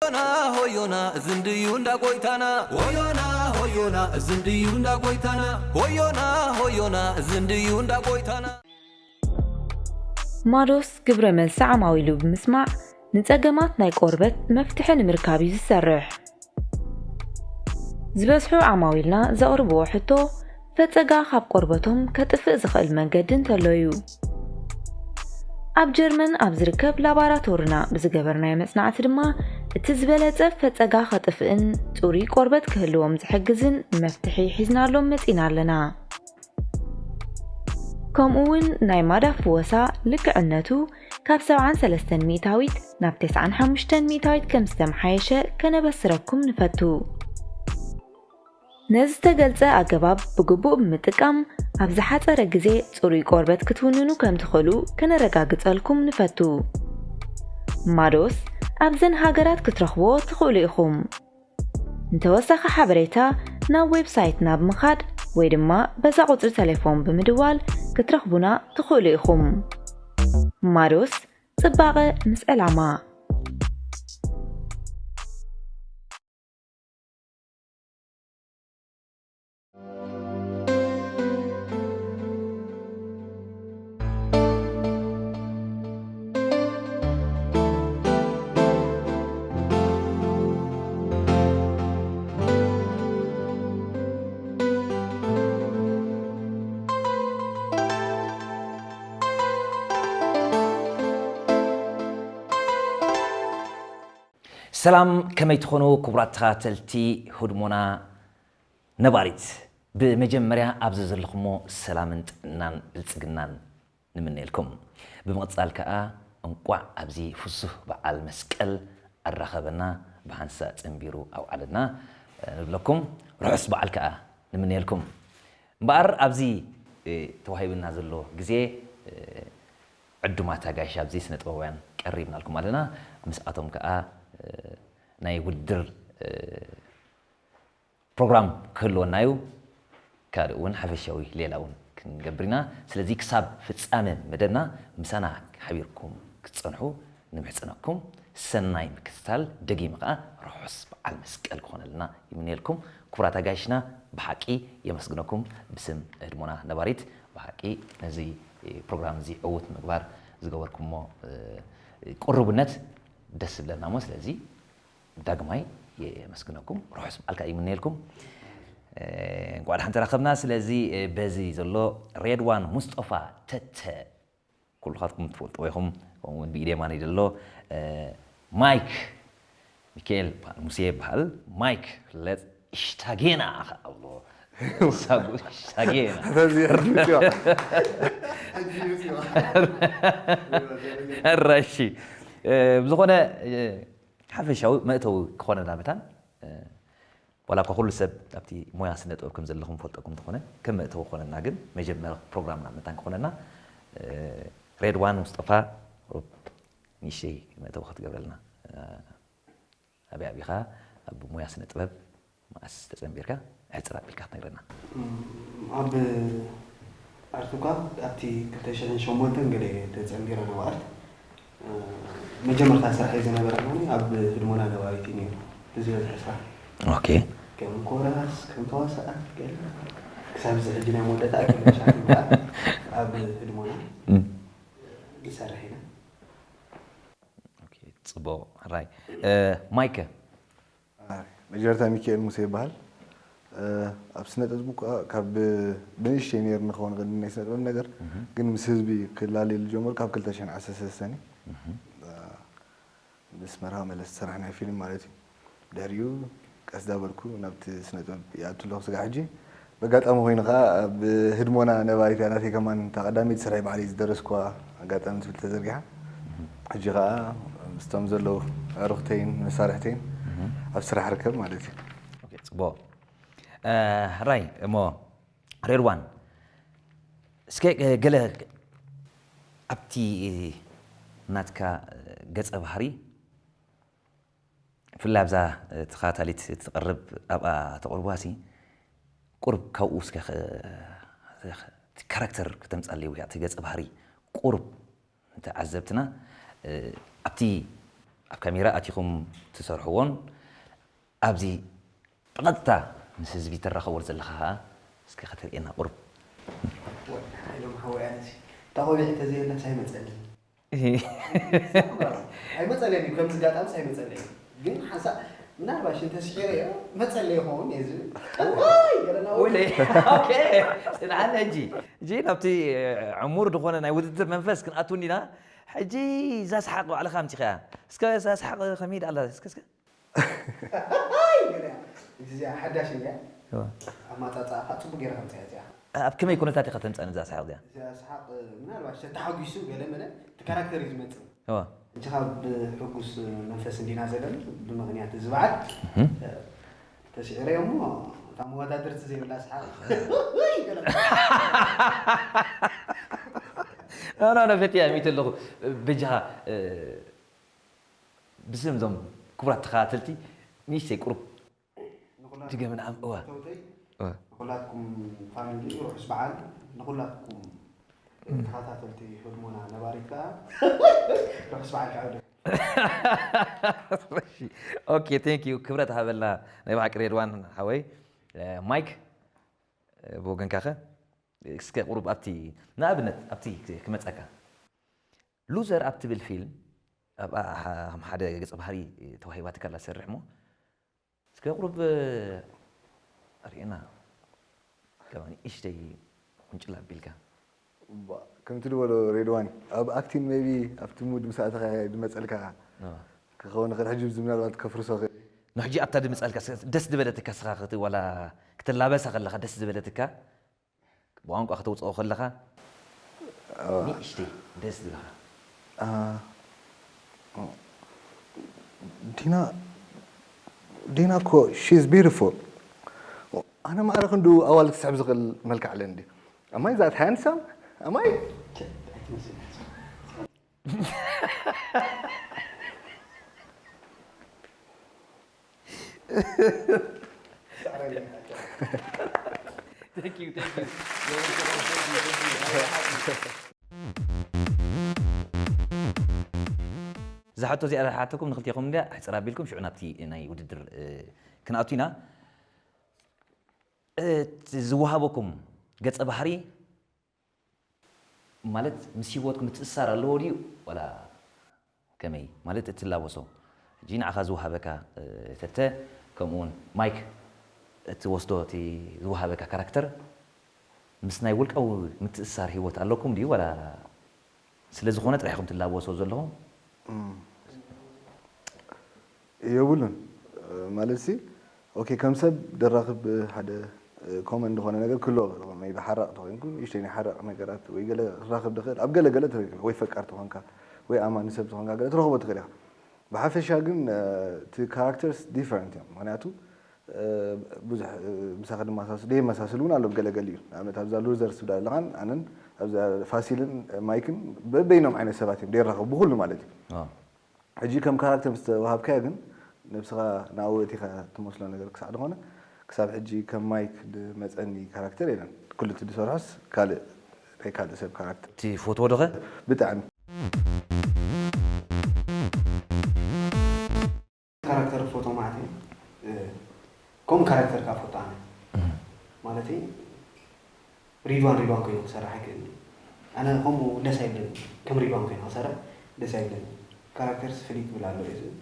ሆዮና ሆዮና፣ እዚ እንድዩ እንዳ ጎይታና። ሆዮና ሆዮና፣ እዚ እንድዩ እንዳ ጎይታና። ሆዮና ሆዮና፣ እዚ እንድዩ እንዳ ጎይታና። ማዶስ ግብረ መልሲ ዓማዊሉ ብምስማዕ ንጸገማት ናይ ቆርበት መፍትሒ ንምርካብ እዩ ዝሰርሕ። ዝበዝሑ ዓማዊልና ዘቕርብዎ ሕቶ ፈጸጋ ካብ ቆርበቶም ከጥፍእ ዝኽእል መንገዲ እንተሎ እዩ። ኣብ ጀርመን ኣብ ዝርከብ ላባራቶርና ብዝገበርናዮ መጽናዕቲ ድማ እቲ ዝበለጸ ፈጸጋ ከጥፍእን ጽሩይ ቆርበት ክህልዎም ዝሕግዝን መፍትሒ ሒዝናሎም መጺና ኣለና። ከምኡ እውን ናይ ማዳ ፍወሳ ልክዕነቱ ካብ ሰብዓን ሰለስተን ሚእታዊት ናብ ተስዓን ሓሙሽተን ሚእታዊት ከም ዝተመሓየሸ ከነበስረኩም ንፈቱ። ነዚ ዝተገልጸ ኣገባብ ብግቡእ ብምጥቃም ኣብ ዝሓጸረ ግዜ ጽሩይ ቆርበት ክትውንኑ ከም ትኽእሉ ከነረጋግጸልኩም ንፈቱ። ማዶስ ኣብዘን ሃገራት ክትረኽብዎ ትኽእሉ ኢኹም። ንተወሳኺ ሓበሬታ ናብ ዌብሳይትና ብምኻድ ወይ ድማ በዛ ቁጽሪ ተሌፎን ብምድዋል ክትረኽቡና ትኽእሉ ኢኹም። ማዶስ ጽባቐ ምስ ዕላማ። ሰላም፣ ከመይ ትኾኑ ክቡራት ተኸታተልቲ ህድሞና ነባሪት? ብመጀመርያ ኣብዚ ዘለኹሞ ሰላምን ጥዕናን ብልጽግናን ንምነየልኩም። ብምቕጻል ከኣ እንቋዕ ኣብዚ ፍሱህ በዓል መስቀል ኣራኸበና፣ ብሓንሳእ ጽንቢሩ ኣውዓለና ንብለኩም። ርሑስ በዓል ከኣ ንምነየልኩም። እምበኣር ኣብዚ ተዋሂብና ዘሎ ግዜ ዕዱማት ኣጋይሽ ኣብዚ ስነ ጥበባውያን ቀሪብናልኩም ኣለና። ምስኣቶም ከኣ ናይ ውድድር ፕሮግራም ክህልወና እዩ። ካልእ እውን ሓፈሻዊ ሌላ እውን ክንገብር ኢና። ስለዚ ክሳብ ፍጻመ መደብና ምሳና ሓቢርኩም ክትጸንሑ ንምሕጽነኩም። ሰናይ ምክትታል። ደጊመ ከኣ ርሑስ በዓል መስቀል ክኾነልና ይምነየልኩም። ክቡራት ኣጋይሽና ብሓቂ የመስግነኩም ብስም ህድሞና ነባሪት። ብሓቂ ነዚ ፕሮግራም እዚ ዕዉት ምግባር ዝገበርኩሞ ቅርቡነት ደስ ዝብለና እሞ ስለዚ ዳግማይ የመስግነኩም። ርሑስ በዓል ከኣ ይምነየልኩም። እንቋዕ ደሓን ተራኸብና። ስለዚ በዚ ዘሎ ሬድዋን ሙስጦፋ ተተ ኩልኻትኩም ትፈልጥዎ ኢኹም። ከምኡ እውን ብኢድ የማነይ ዘሎ ማይክ ሚካኤል ይበሃል፣ ሙሴ ይበሃል። ማይክ ፍለጥ እሽታጌና ከኣ ኣሎ። ሳጉ እሽታጌና። ሕራይ እሺ። ብዝኾነ ሓፈሻዊ መእተዊ ክኾነና መታን ዋላ እኳ ኩሉ ሰብ ኣብቲ ሞያ ስነ ጥበብ ከም ዘለኹም ፈልጠኩም እንተኾነ ከም መእተዊ ክኾነና ግን መጀመሪ ፕሮግራምና መታን ክኾነና ሬድዋን ሙስጠፋ ሩብ ንእሽተይ መእተዊ ክትገብረልና። ኣበይ ኣቢኻ ኣብ ሞያ ስነ ጥበብ መኣስ ተጸንቢርካ? ሕጽር ኣቢልካ ክትነግረና። ኣብ ኣርቱካ ኣብቲ ክልተ ሽሕን ሸሞንተን ገለ ተጸንቢረ ናብ ኣርት። መጀመርታ ስራሕ ዝነበረ ከማኒ ኣብ ህድሞና ነባሪት እዩ ነይሩ። ብዝበዝሐ ስራሕ ኦኬ። ከም ኮራስ፣ ከም ተዋሳኣት ገለ ክሳብ እዚ ሕጂ ናይ መወዳእታ ኣይኮነን ሻርክ በዓል ኣብ ህድሞና ንሰርሕ ኢና። ኦኬ፣ ጽቡቕ። ሕራይ። ማይከ? መጀመርታ ሚካኤል ሙሴ ይበሃል። ኣብ ስነ ጥበብ እኳ ካብ ብንእሽተይ ነይሩ ንኸውን ቅድሚ ናይ ስነ ጥበብ ነገር ግን ምስ ህዝቢ ክላለየሉ ጀመሩ ካብ ክልተ ሽሕን ዓሰርተ ሰለስተን እዩ። ምስ መርሃ መለስ ዝሰራሕናዮ ፊልም ማለት እዩ። ድሕሪኡ ቀስ ዳበልኩ ናብቲ ስነ ጥበብ ይኣቱ ኣለኹ ስጋዕ ሕጂ። በጋጣሚ ኮይኑ ከዓ ኣብ ህድሞና ነባሪት እያ ናተይ ከማን እታ ቀዳመይቲ ስራይ ባዕለይ ዝደረስኩዋ ኣጋጣሚ ትብል ተዘርጊሓ። ሕጂ ከዓ ምስቶም ዘለዉ ኣዕሩኽተይን መሳርሕተይን ኣብ ስራሕ ርከብ ማለት እዩ። ኦኬ፣ ጽቡቕ። ሕራይ እሞ ሬድዋን እስከ ገለ ኣብቲ ናትካ ገጸ ባህሪ ብፍላይ ኣብዛ ተኸታታሊት ትቐርብ ኣብኣ ተቕርባሲ ቁሩብ ካብኡ እስከ ካራክተር ከተምጻለይ ወይ እቲ ገጸ ባህሪ ቁሩብ ንተዓዘብትና ኣብቲ ኣብ ካሜራ ኣቲኹም ትሰርሕዎን ኣብዚ ብቐጥታ ምስ ህዝቢ ትራኸቦ ዘለኻ ኸዓ እስከ ከተርእየና ቁሩብ። ሓይሎም ሓወይ ኣነሲ እታ ቆቢዕ ተዘየላስ ኣይመፀልን ኣይመፀለኒ ከምዚ ጋጣምስ ኣይመፀለኒ ግን ሓንሳ ምናልባሽ እንተስሒረ እዮ መፀለ ይኸውን እየ ዝብል ጽንዓኒ ሕጂ ሕጂ ናብቲ ዕሙር ዝኾነ ናይ ውድድር መንፈስ ክንኣቱ እንዲና ሕጂ እዛ ሰሓቕ ባዕልኻ ኣምፂኻያ እስከ እዛ ሰሓቕ ከመይ ደኣላ እስከ እስከ እዚኣ ሓዳሽ እያ ኣማፃፃእኻ ፅቡቅ ገይረ ከምፅያ እዚኣ ኣብ ከመይ ኩነታት ኢኻ ተምፃኒ እዛ ሰሓቕ እዚኣ እዚኣ ሰሓቅ ምናልባሽ ተተሓጒሱ ገለ መለ እቲ ካራክተር እዩ ዝመፅእ እዋ ሕጂ ካብ ብሕጉስ መንፈስ እንዲና ዘለና ብምክንያት እዚ በዓል ተስዒረ እሞ እታ መወዳድርቲ ዘይብላ ሰሓቅ ኖ ኖ ኖ ፈትያ ሚት ኣለኹ በጃኻ ብስም እዞም ክቡራት ተኸታተልቲ ንእሽተይ ቁሩብ ድገምና እዋ ንኩላትኩም ፋሚሊ ርሑስ በዓል ንኩላትኩም ተኸታተልቲ ህድሞና ነባሪት ከዓ ርሑስ በዓል ከዓ ኦኬ ቴንክ ዩ ክብረት ሃበልና ናይ ብሓቂ ሬድዋን ሓወይ ማይክ ብወገንካኸ እስከ ቁሩብ ኣብቲ ንኣብነት ኣብቲ ክመፀካ ሉዘር ኣብ ትብል ፊልም ኣብኣ ከም ሓደ ገፀ ባህሪ ተዋሂባትካ ኣላ ትሰርሕ እሞ እስከ ቁሩብ ርእየና ከማኒ እሽተይ ቁንጭል ኣቢልካ ከምቲ ዝበሎ ሬድዋን ኣብ ኣክቲን ሜቢ ኣብቲ ሙድ ምስ ኣተኻ ድመፀልካ ክኸውን ይኽእል ሕጂ እዚ ምናልባት ከፍርሶ ክእል ንሕጂ ኣብታ ድምፀልካ ደስ ዝበለትካ ስኻ ክቲ ዋላ ክትላበሳ ከለኻ ደስ ዝበለትካ ብቋንቋ ከተውፅኦ ከለኻ ንእሽተይ ደስ ዝብለኻ ዲና ዲና እኮ she's beautiful ኣነ ማዕረ ክንዱ ኣዋልድ ክስሕብ ዝኽእል መልክዕ ኣለኒ ድዩ am I that handsome am I እዛ ሕቶ እዚኣ ዝሓተኩም ንክልቴኹም እንድያ ሕፅር ኣቢልኩም ሽዑ ናብቲ ናይ ውድድር ክንኣቱ ኢና እቲ ዝወሃበኩም ገፀ ባህሪ ማለት ምስ ሂወትኩም ምትእስሳር ኣለዎ ድዩ ዋላ ከመይ ማለት እትላበሶ ሕጂ ንዓኻ ዝወሃበካ ተተ ከምኡ እውን ማይክ እትወስዶ እቲ ዝወሃበካ ካራክተር ምስ ናይ ውልቃዊ ምትእስሳር ሂወት ኣለኩም ድዩ ዋላ ስለ ዝኾነ ጥራሕ ኢኹም ትላበሶ ዘለኹም የብሉን ማለት ሲ ኦኬ ከም ሰብ ደራኽብ ሓደ ኮመን ዝኾነ ነገር ክሎ ቢ ሓራቕ ተኮይንኩ ንእሽተይ ናይ ሓራቕ ነገራት ወይ ገለ ክራኽብ ድኽእል ኣብ ገለ ገለ ወይ ፈቃር ተኾንካ ወይ ኣማኒ ሰብ ተኾንካ ገለ ትረኽቦ ትኽእል ኢኻ ብሓፈሻ ግን እቲ ካራክተርስ ዲፈረንት እዮም ምክንያቱ ብዙሕ ምሳኻ ድመሳስሉ ደየመሳስሉ እውን ኣሎ ገለገል እዩ ንኣብነት ኣብዛ ሉዘርስ ትብላ ኣለኻን ኣነን ኣብዛ ፋሲልን ማይክን በበይኖም ዓይነት ሰባት እዮም ደይራኸቡ ብኩሉ ማለት እዩ ሕጂ ከም ካራክተር ምስ ተዋሃብካዮ ግን ነብስኻ ንኣኡ እቲኻ ትመስሎ ነገር ክሳዕ ዝኾነ ክሳብ ሕጂ ከም ማይክ ዝመፀኒ ካራክተር የለን ኩሉ እቲ ዝሰርሖስ ካልእ ናይ ካልእ ሰብ ካራክተር እቲ ፎቶ ዶኸ ብጣዕሚ ካራክተር ፎቶ ማለት እዩ ከምኡ ካራክተር ካብ ፎቶ ኣነ ማለት ሪድዋን ሪድዋን ኮይኑ ክሰርሕ ኣይክእል ኣነ ከምኡ ደስ ኣይብለኒ ከም ሪድዋን ኮይኑ ክሰርሕ ደስ ኣይብለኒ ካራክተርስ ፍልይ ክብል ኣለዎ እዩ ዝብል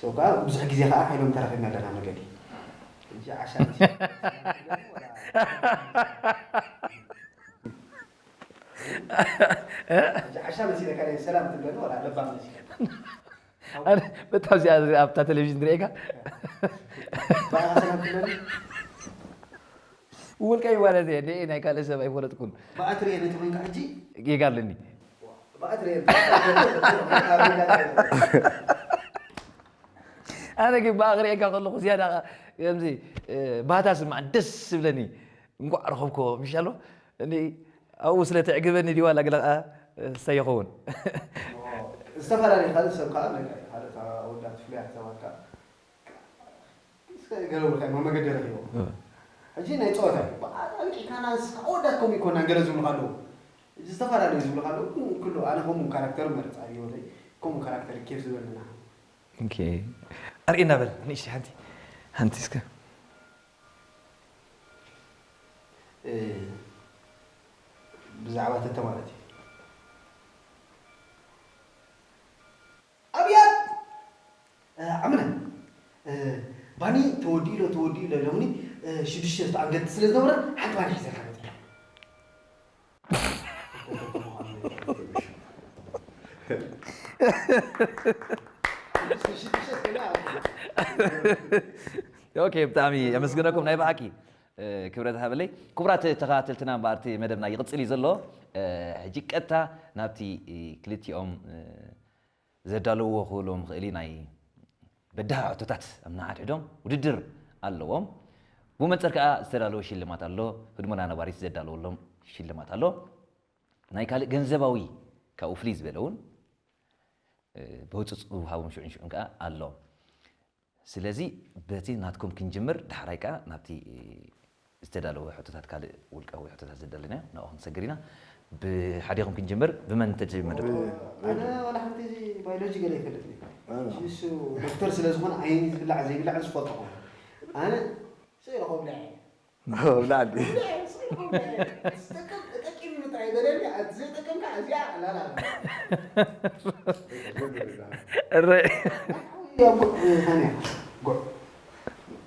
ሰው ከዓ ብዙሕ ግዜ ከዓ ሓይሎም ተረኪብና ኣለና መገዲ ሕጂ ዓሻ ዓሻ መሲለካ ሰላም ትብለኒ ወላ ለባም መሲለካ በጣም ኣብታ ቴሌቪዥን ትርእካ ውልቀይ ማለት እየ ናይ ካልእ ሰብ ኣይፈለጥኩን ብኣትርየ ነቲ ኮንካ ሕጂ ጌጋ ኣለኒ ብኣትርየ ኣነ ግን ብኣኽሪኤካ ከለኹ ዝያዳ ከምዚ ባህታ ስማዕ ደስ ዝብለኒ እንኳዕ ረኸብኮ ምሻሎ ኣብኡ ስለ ተዕግበኒ ድዩ ዋላ ግለ ከዓ እንታይ ይኸውን ዝተፈላለዩ ካልእ ሰብ ከዓ ካልእ ኣወዳት ፍሉያት ሰባት ከዓ ገለ ውልካ መመገዲ ረኪቦ ሕጂ ናይ ፀወታ እዩ ብኣጣቂ ካናንስ ኣወዳት ከምኡ ይኮና ገለ ዝብሉ ኣለዉ ዝተፈላለዩ ዝብሉ ኣለዉ ኩሉ ኣነ ከምኡ ካራክተር መርፅ ኣብ ህይወተይ ከምኡ ካራክተር ኬፍ ዝበለና ኦኬ። ኣርእየና በል፣ ንእሽተይ ሓንቲ፣ ሓንቲ እስከ። እ፣ ብዛዕባ ተተ ማለት እዩ። ኣብያት! እ፣ ዓምና፣ እ፣ ባኒ ተወዲኡ ኣሎ፣ ተወዲኡ ኣሎ ኢሎምኒ፣ እ፣ ሽዱሽተ ዝጠዓም ገዲ ስለ ዝነበረ፣ ሓንቲ ባኒ ሒዘልካ መጺኣ። ኦኬ፣ ብጣዕሚ የመስግነኩም ናይ ብሓቂ፣ እ፣ ክብረት ሃበለይ። ክቡራት ተኸታተልትና እምበኣር እቲ መደብና ይቕጽል እዩ ዘሎ። እ፣ ሕጂ ቀጥታ ናብቲ፣ እ፣ ክልቲኦም፣ እ፣ ዘዳለውዎ ክብሎም ክእል ናይ በዳሂ ሕቶታት ኣብ ንሓድሕዶም ውድድር ኣለዎም። ብመንጽር ከኣ ዝተዳለወ ሽልማት ኣሎ። ህድሞና ነባሪት ዘዳለወሎም ሽልማት ኣሎ። ናይ ካልእ ገንዘባዊ ካብኡ ፍልይ ዝበለ እውን፣ እ፣ ብህጹጽ ክወሃቦም ሽዑን ሽዑን ከኣ ኣሎ። ስለዚ በቲ ናትኩም ክንጅምር፣ ዳሕራይ ከኣ ናብቲ ዝተዳለወ ሕቶታት፣ ካልእ ውልቃዊ ሕቶታት ዘዳለናዮ ናብኡ ክንሰግር ኢና። ብሓዲኹም ክንጅምር፣ ብመን ተጅምር? ብ-፣ ኣነ ዋላ ሓንቲ እዚ ባዮሎጂ ገለ ኣይፈልጥን እየ። ኣነ። ንሱ ዶክተር ስለ ዝኾነ ዓይኒ ዝብላዕ ዘይብላዕ ዝፈልጦ ኾነ። ኣነ ስኢለ ከብልዕ እየ። ብላዕሊ። ዝጠቅም፣ ጠቂም እዩ ጥራይ በለኒ፣ እቲ ዘይጠቅም ከዓ እዚኣ ላላ። እረ። ኣብ ጉዕ፣ ሃንያ፣ ጉዕ።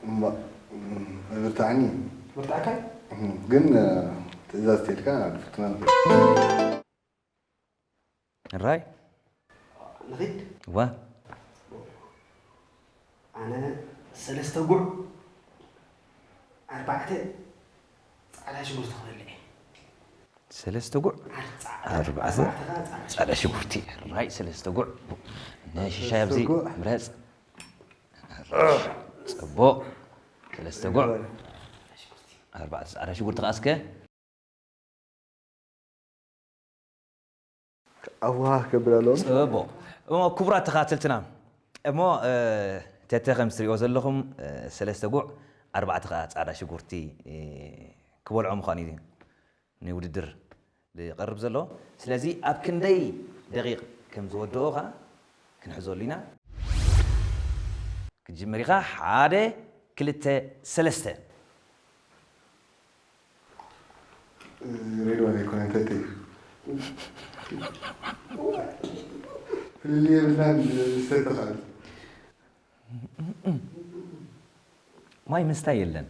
እምባ-፣ እም፣ ብርታዕኒ። ብርታዕካ? እም፣ ግን፣ እ፣ ትእዛዝ ተልካ ፍትና ንብል። ራይ። ንኺድ። ዋ። ኣነ ሰለስተ ጉዕ ኣርባዕተ ጻዕዳ ሽጉርቲ ክበልዕ እየ። ሰለስተ ጉዕ ኣር-፣ ጻዕዳ፣ ኣርባዕተ ኣርባዕተ ጻዕዳ ጻዕዳ ሽጉርቲ። ሽጉርቲ። ራይ፣ ሰለስተ ጉዕ። ንሽሻይ ኣብዚ ሰለስተ ጉዕ። ምረጽ። ጽቡቕ። ሰለስተ ጉዕ። ኣርባዕተ ጻዕዳ ሽጉርቲ ከኣ እስከ። ኣዋህ ከብል ኣለዎም። ጽቡቕ። እሞ ክቡራት ተኸታተልትና፣ እሞ፣ እ፣ ተተ ከም ትሪእዎ ዘለኹም፣ እ፣ ሰለስተ ጉዕ፣ ኣርባዕተ ከኣ ጻዕዳ ሽጉርቲ፣ እ፣ ክበልዖ ምዃኑ እዩ ንውድድር ዝቐርብ ዘሎ። ስለዚ ኣብ ክንደይ ደቂቕ ከም ዝወድኦ ከኣ ክንሕዘሉ ኢና። ክትጅምር ኢኻ። ሓደ፣ ክልተ፣ ሰለስተ። እዚ ሬድዮ ኣይኮነን፣ ተተ እዩ። ፍልልይ የብልናን፣ ዝተተኻል። ማይ ምስታይ የለን።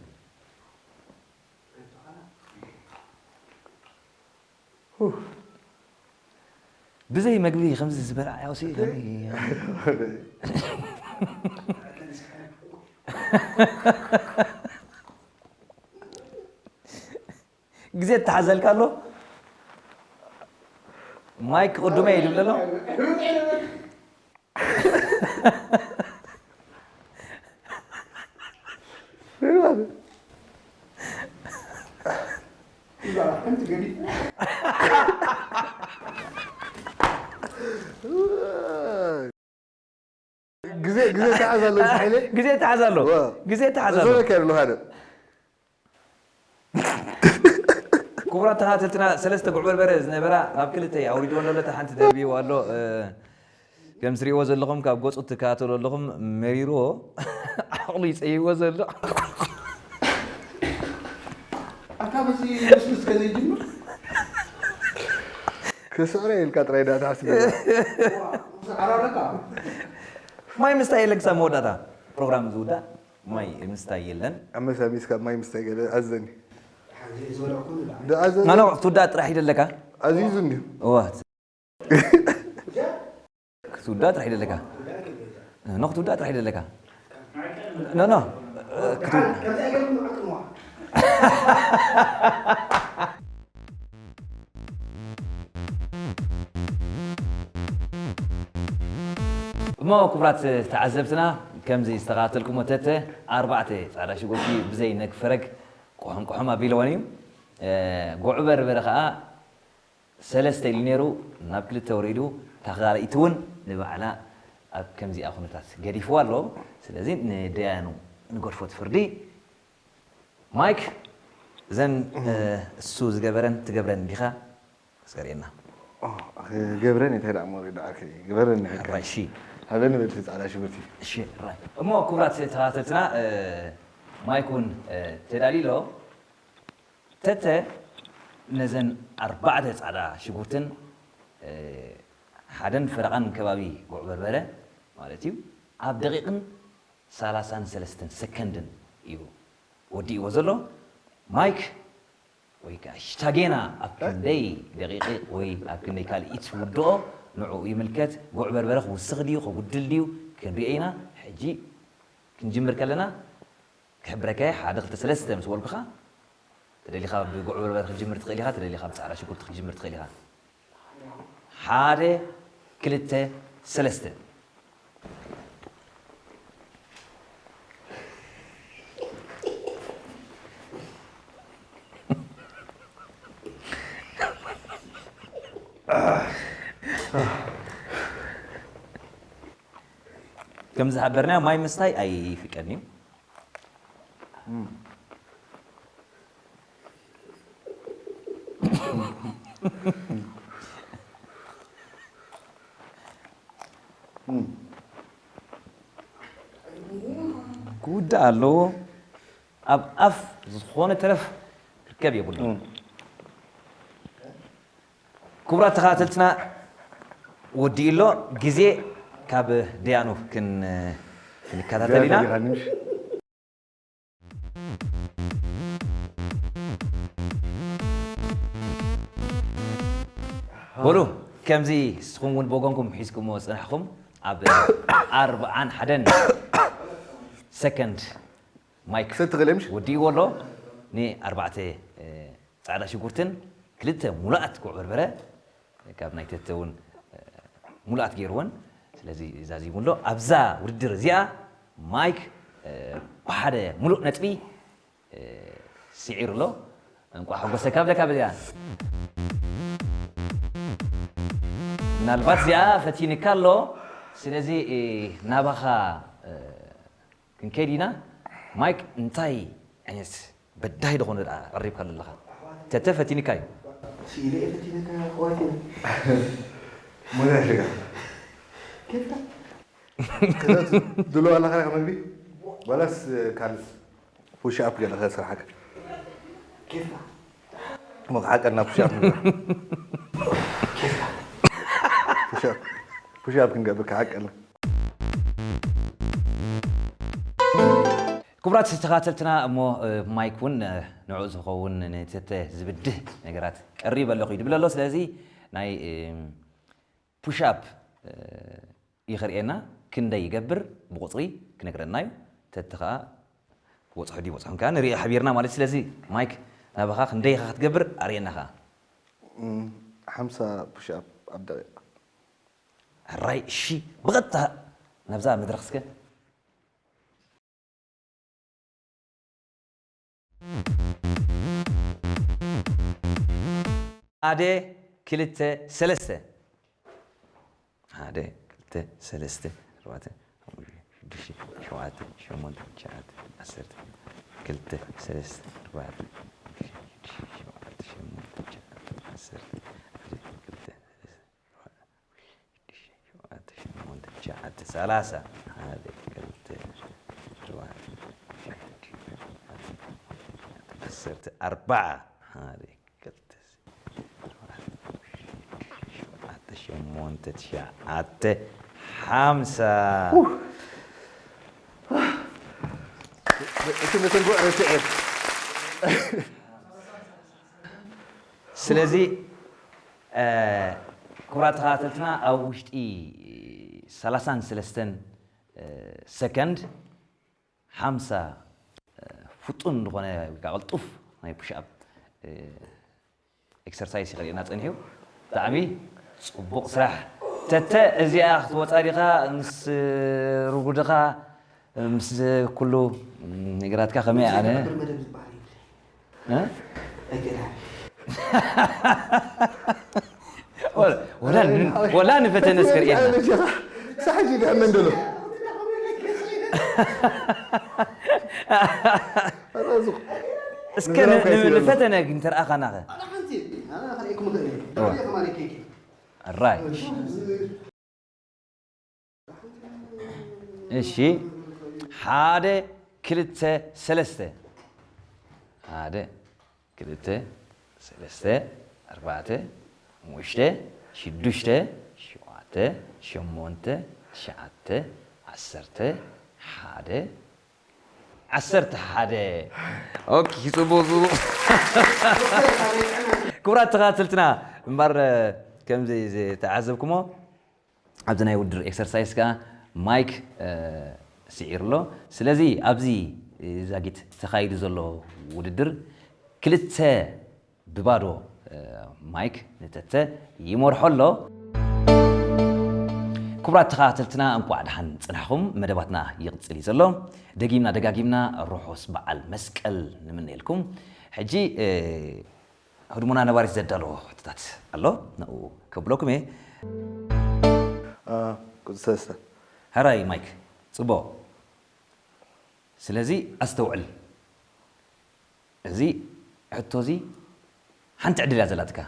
ብዘይ መግቢ ከምዚ ዝበልዓ ያውሲ ከመይ? ግዜ ተሓዘልካ ኣሎ። ማይክ ቅዱመ እዩ ድብል ኣሎ። ግዜ፣ ግዜ ተሓዝ ኣሎ፣ ሓይለ። ግዜ ተሓዝ ኣሎ። ዋ። ግዜ ተሓዝ ኣሎ። እዞ ከር ነው ሓደ። ክቡራት ተኸታተልትና፣ ሰለስተ ጉዕ በርበረ ዝነበራ ናብ ክልተ ኣውሪድዎ ኣሎ፣ እታ ሓንቲ ደርቢዎ ኣሎ። እ፣ ከም ትሪእዎ ዘለኹም፣ ካብ ገጹ ትከታተሉ ኣለኹም፣ መሪርዎ፣ ዓቕሉ ይጸይዎ ዘሎ። ኣታ በዚ ልስልስ ከዘይጅምር? ክስዕረ ኢልካ ጥራይ ዳ ትሓስብ። ዓራረካ። ማይ ምስታይ የለን ክሳብ መወዳእታ ፕሮግራም ዝውዳእ። ማይ ምስታይ የለን። ኣመሳሚስ ካብ ማይ ምስታይ ገለ ኣዘኒ። ሓዚ ዝበልዕኩ ንብላ። ዶ ኣዘኒ? ኖ፣ ኖ፣ ክትውዳእ ጥራሕ ይደለካ። ኣዚዙ እንድዩ። እዋ። ክትውዳእ ጥራሕ ይደለካ። ኖ፣ ክትውዳእ ጥራሕ ይደለካ። ኖ፣ ኖ፣ ክትው-፣ ከምዚ ኣይገብርዎ። እሞ ክቡራት ተዓዘብትና፣ ከምዚ ዝተኸታተልኩሞ ተተ ኣርባዕተ ጻዕዳ ሽጉርቲ ብዘይ ነግ ፈረግ ቆሖም ቆሖም ኣቢልወን እዩ። እ፣ ጉዕ በርበረ ኸኣ ሰለስተ ኢሉ ነይሩ፣ ናብ ክልተ ወሪዱ፣ እታ ካልኣይቲ እውን ንባዕላ ኣብ ከምዚኣ ኩነታት ገዲፍዋ ኣሎ። ስለዚ ንደያኑ ንገድፎ እቲ ፍርዲ። ማይክ፣ እዘን፣ እ፣ እሱ ዝገበረን ትገብረን ዲኻ? እስከ ርእየና። ኦ፣ ገብረን እንታይ ደኣ እሞ ርዳእከ፣ ግበረኒ ሕጂ። ሕራይ፣ እሺ። ሃበኒ በልቲ ጻዕዳ ሽጉርቲ። እሺ፣ ራይ። እሞ ክቡራት ተኸታተልትና፣ እ፣ ማይክ እውን፣ እ፣ ተዳልዩ ኣሎ። ተተ ነዘን ኣርባዕተ ጻዕዳ ሽጉርትን፣ እ፣ ሓደን ፈረቓን ከባቢ ጉዕ በርበረ ማለት እዩ፣ ኣብ ደቂቕን ሰላሳን ሰለስተን ሰከንድን እዩ ወዲእዎ ዘሎ። ማይክ ወይ ከዓ ሽታጌና ኣብ ክንደይ ደቂቕ ወይ ኣብ ክንደይ ካልኢት ውድኦ ንዕኡ ይምልከት። ጉዕ በርበረ ክውስኽ ድዩ፣ ከጉድል ድዩ፣ ክንሪኦ ኢና። ሕጂ ክንጅምር ከለና ክሕብረካ እየ፣ ሓደ፣ ክልተ፣ ሰለስተ ምስ በልኩኻ፣ ተደሊኻ ብጉዕ በርበረ ክትጅምር ትኽእል ኢኻ፣ ተደሊኻ ብጻዕዳ ሽጉርቲ ክትጅምር ትኽእል ኢኻ። ሓደ፣ ክልተ፣ ሰለስተ። ከም ዝሓበርናዮ፣ ማይ ምስታይ ኣይፍቀድን እዩ። ክውዳእ ኣለዎ። ኣብ ኣፍ ዝኾነ ተረፍ ክርከብ የብሉን። ክቡራት ተኸታተልትና፣ ወዲኡ ኣሎ። ግዜ ካብ ደያኑ ክን-፣ ክንከታተል ኢና። ዲኻ፣ ምሽ? በሉ፣ ከምዚ ንስኹም እውን ብወገንኩም ሒዝኩምዎ ዝጸናሕኩም፣ ኣብ ኣርብዓን ሓደን ሰከንድ ማይክ ክሰቲ ክእል ምሽ? ወዲእዎ ኣሎ። ንኣርባዕተ፣ እ፣ ጻዕዳ ሽጉርትን ክልተ ሙሉኣት ጉዕ በርበረ ካብ ናይ ተተ እውን፣ እ፣ ሙሉኣት ገይርወን። ስለዚ ዛዚሙ ኣሎ። ኣብዛ ውድድር እዚኣ ማይክ፣ እ፣ ብሓደ ሙሉእ ነጥቢ፣ እ፣ ስዒሩ ኣሎ። እንቋዕ ሓጎሰካ ብለካ በዚኣ። ምናልባት እዚኣ ፈቲንካ ኣሎ። ስለዚ፣ እ፣ ናባኻ፣ እ፣ ክንከይድ ኢና። ማይክ፣ እንታይ ዓይነት በዳሂ ደኾነ ደኣ ቀሪብካ ዘለኻ? ተተ ፈቲንካ እዩ። ስኢለ እየ ፈቲነካ፣ ኣሕዋት እዮም። ሞያ ሽጋ። ኬፍካ? ከዛ ድሎ ኣለኻ ኢኻ መግቢ? ዋላስ ካልእ ፑሽ ኣፕ ገለ ከስርሓካ? ኬፍካ? እሞ ክሓቀልና ፑሽ ኣፕ ንግበር። ኬፍካ? ፑሽ ኣፕ፣ ፑሽ ኣፕ ክንገብር ክሓቀልና። ክቡራት ተኸታተልትና፣ እሞ፣ እ፣ ማይክ እውን፣ እ፣ ንዕኡ ዝኸውን ንተተ ዝብድህ ነገራት ቀሪበ ኣለኹ እዩ ድብል ኣሎ። ስለዚ ናይ፣ እ፣ ፑሽ ኣፕ፣ እ፣ እዩ ከርእየና፣ ክንደይ ይገብር ብቁጽሪ ክነግረና እዩ። ተተ ኸኣ ክበጽሖ ድዩ ይበጽሖን ከኣ ንርኢ ሓቢርና ማለት። ስለዚ ማይክ ናባኻ ክንደይ ኢኻ ክትገብር ኣርእየና ኸኣ። እም፣ ሓምሳ ፑሽ ኣፕ ኣብ ደቂቕ። ሕራይ፣ እሺ፣ ብቐጥታ ናብዛ መድረኽ እስከ። ሓደ፣ ክልተ፣ ሰለስተ። ሓደ፣ ክልተ፣ ሰለስተ፣ ኣርባዕተ፣ ሓሙሽተ፣ ሽዱሽተ፣ ሸውዓተ፣ ሸሞንተ፣ ትሽዓተ፣ ዓሰርተ። ክልተ፣ ሰለስተ፣ ኣርባዕተ፣ ሓሙሽተ፣ ሽዱሽተ፣ ሸውዓተ፣ ሸሞንተ፣ ትሽዓተ፣ ዓሰርተ። ሓደ፣ ክልተ፣ ሰለስተ፣ ሸውዓተ፣ ሸሞንተ፣ ትሽዓተ፣ ሰላሳ። ሓደ፣ ክልተ፣ ሸውዓተ፣ ዓሰርተ፣ ኣርባዓ። ሓደ፣ ክልተ፣ ሸውዓተ፣ ሸሞንተ፣ ትሽዓተ፣ ሓምሳ። እቲ መተንግዕ ረሲዐ። ስለዚ፣ እ፣ ክቡራት ተኸታተልትና፣ ኣብ ውሽጢ ሰላሳን ሰለስተን፣ እ፣ ሰከንድ ሓምሳ፣ እ፣ ፍጡን ዝኾነ ወይ ከዓ ቅልጡፍ ናይ ፑሽ ኣፕ፣ እ፣ ኤክሰርሳይስ ይኸርእየና ጸኒሑ። ብጣዕሚ ጽቡቕ ስራሕ። ተተ፣ እዚኣ ክትወጻ ዲኻ ምስ ርጉድኻ፣ ምስ ኩሉ ነገራትካ ከመይ ኣነ? ክብር መደብ ዝበሃል የብለይ። እ? ኣይክእልሃን። ወላ፣ ወላ ን-፣ ወላ ንፈተነ እስከ ርእየና። ኣነ ጀኻ፣ ሳሕጂ ድሕመን ደሎ። እስከ ን-፣ ን-፣ ንፈተነ ግን ተርኣኻናኸ? ኣነ ሓንቲ፣ ኣነ ከርእየኩም እኽእል እየ። እዋ። ኣራይ። እሺ። እሺ፣ ሓደ፣ ክልተ፣ ሰለስተ። ሓደ፣ ክልተ፣ ሰለስተ፣ ኣርባዕተ፣ ሓሙሽተ፣ ሽዱሽተ፣ ሸውዓተ፣ ሸሞንተ፣ ትሽዓተ፣ ዓሰርተ፣ ሓደ፣ ዓሰርተ ሓደ። ኦኬ፣ ጽቡቕ፣ ጽቡቕ። ክቡራት ተኸታተልትና፣ እምበር፣ ከምዚ ዝተዓዘብኩሞ፣ ኣብዚ ናይ ውድድር ኤክሰርሳይስ ከኣ ማይክ፣ እ፣ ስዒሩ ኣሎ። ስለዚ ኣብዚ ዛጊት ተኻይዱ ዘሎ ውድድር ክልተ ብባዶ፣ እ፣ ማይክ ንተተ ይመርሖ ኣሎ። ክቡራት ተኸታተልትና፣ እንቋዕ ደሓን ጽናሕኩም። መደባትና ይቕጽል እዩ ዘሎ። ደጊምና ደጋጊምና ርሑስ በዓል መስቀል ንምነየልኩም። ሕጂ፣ እ፣ ህድሞና ነባሪት ዘዳለዎ ሕቶታት ኣሎ፣ ንኡ ከብለኩም እየ። አ፣ ቁጽሪ ሰለስተ። ሕራይ ማይክ፣ ጽቡቕ። ስለዚ ኣስተውዕል። እዚ ሕቶ እዚ ሓንቲ ዕድል እያ ዘላትካ።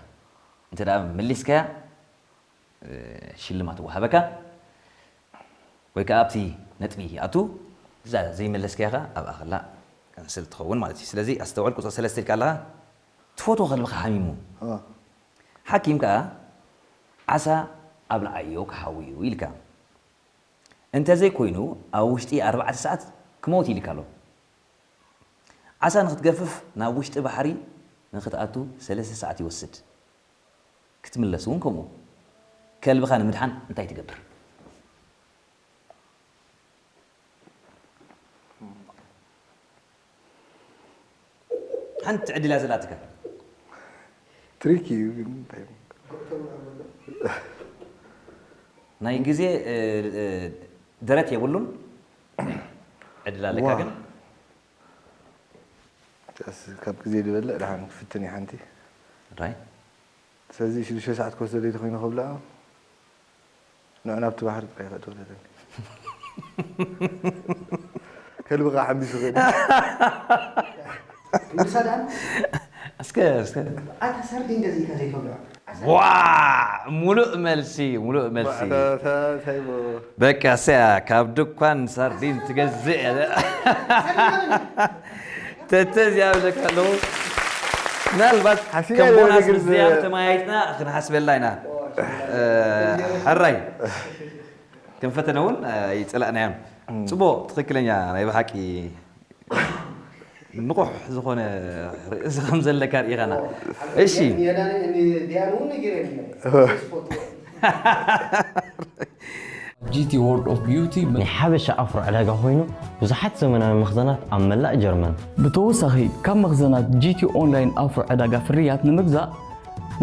እንተ ደኣ መሊስካያ፣ እ፣ ሽልማት ይወሃበካ። ወይ ከኣ ኣብቲ ነጥቢ ይኣቱ። እዛ ዘይመለስካያ ከኣ ኣብኣ ከላ ካንስል ትኸውን ማለት እዩ። ስለዚ ኣስተውዕል፣ ቁጽሪ ሰለስተ ኢልካ ኣለኻ። ትፈትዎ ከልብኻ ሓሚሙ። እ። ሓኪም ከኣ ዓሳ ኣብልዓዮ ክሓዊ እዩ ኢልካ። እንተዘይኮይኑ ኣብ ውሽጢ ኣርባዕተ ሰዓት ክመውት ኢልካ ኣሎ። ዓሳ ንክትገፍፍ ናብ ውሽጢ ባሕሪ ንክትኣቱ ሰለስተ ሰዓት ይወስድ። ክትምለስ እውን ከምኡ። ከልብኻ ንምድሓን እንታይ ትገብር? ሓንቲ ዕድል እያ ዘላትካ። ትሪክ እዩ ግን እንታይ እዩ? ናይ ግዜ፣ እ፣ እ፣ ደረት የብሉን። ዕድል ኣለካ ዋ። ግን። እስ፣ ካብ ግዜ ዝበልዕ ደሓን ክፍትን እዩ ሓንቲ። ራይ። ስለዚ ሽዱሽተ ሰዓት ክወስደለይ ተኾይኑ ከብልዖ፣ ንዑ ናብቲ ባሕሪ ጥራይ ከእትወለለኒ። ከልብኻ ሓምቢሱ ኸይዱ። ምሳዳን እስከ፣ እስከ። ኣታ ሳርዲን ገዚእካ ዘይከብልዖ። ዋ! ሙሉእ መልሲ፣ ሙሉእ መልሲ። ዋ፣ ታ፣ ታ፣ እንታይ ሞ? በቃ፣ እሰያ፣ ካብ ድኳን ሳርዲን ትገዝእ እያ። ተተ እዚኣ ብለካ ኣለዉ። ምናልባት ሓሲበ ከም እየ ቦናስ ነገር ምስ ዝያም ዝ- ተመያይጥና ክንሓስበላ ኢና። እ፣ ሕራይ። ከም ፈተነ እውን፣ እ፣ ይጸላእናዮም። እም። ጽቡቕ፣ ትኽክለኛ ናይ ብሓቂ ንቑሕ ዝኾነ ርእሲ ከም ዘለካ ርኢኻና። እሺ። ዲያኑ እውን ነጊረኒ። ስፖርት። ጂ ቲ ወርልድ ኦፍ ቢዩቲ ናይ ሓበሻ ኣፍሮ ዕዳጋ ኮይኑ፣ ብዙሓት ዘመናዊ መኽዘናት ኣብ መላእ ጀርመን። ብተወሳኺ፣ ካብ መኽዘናት ጂ ቲ ኦንላይን ኣፍሮ ዕዳጋ ፍርያት ንምግዛእ፣